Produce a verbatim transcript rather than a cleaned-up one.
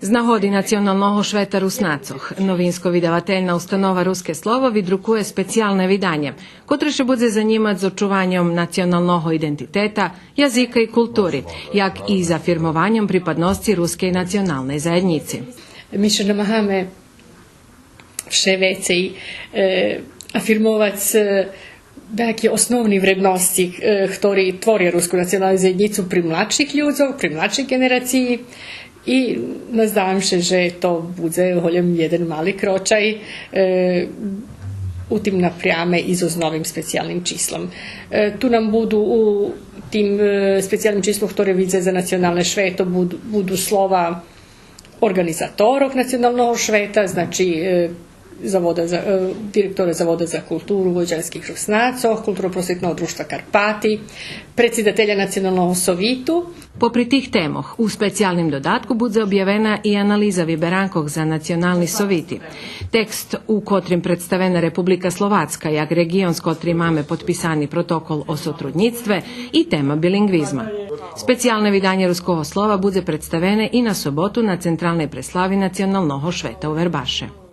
З нагоди Националного швета Руснацох, Новинско-видавательна установа Руске слово видрукує специялне виданє, котре ше будзе занїмац з очуваньом националного идентитета, язика и култури, як и з афирмованьом припадносци рускей националней заєднїци. Ми ше намагаме вше вецей, е, афирмовац, е, даяки основни вредносци, е, хтори творя Руску националну заєднїцу при младших людзох, при младшей ґенерациї. И наздавам ше же то будзе голєм єден мали крочай, е, у тим напряме и зоз новим специялним числом. Е, ту нам буду у тим, е, специялним числу хторе вийдзе за националне швето, буду, буду слова орґанизаторох Националного швета, значи, е, Завода за, е, директора Завода за културу войводянских Руснацох, Културно-просвитного дружтва Карпати, предсидателя Националного совиту. Попри тих темох, у специялним додатку будзе обявена и анализа виберанкох за национални совити, текст у котрим представена Република Словацка як реґион з котрим маме подписани протокол о сотруднїцтве и тема билинґвизма. Специялне виданє Руского слова будзе представене и на соботу на централней преслави Националного швета у Вербаше.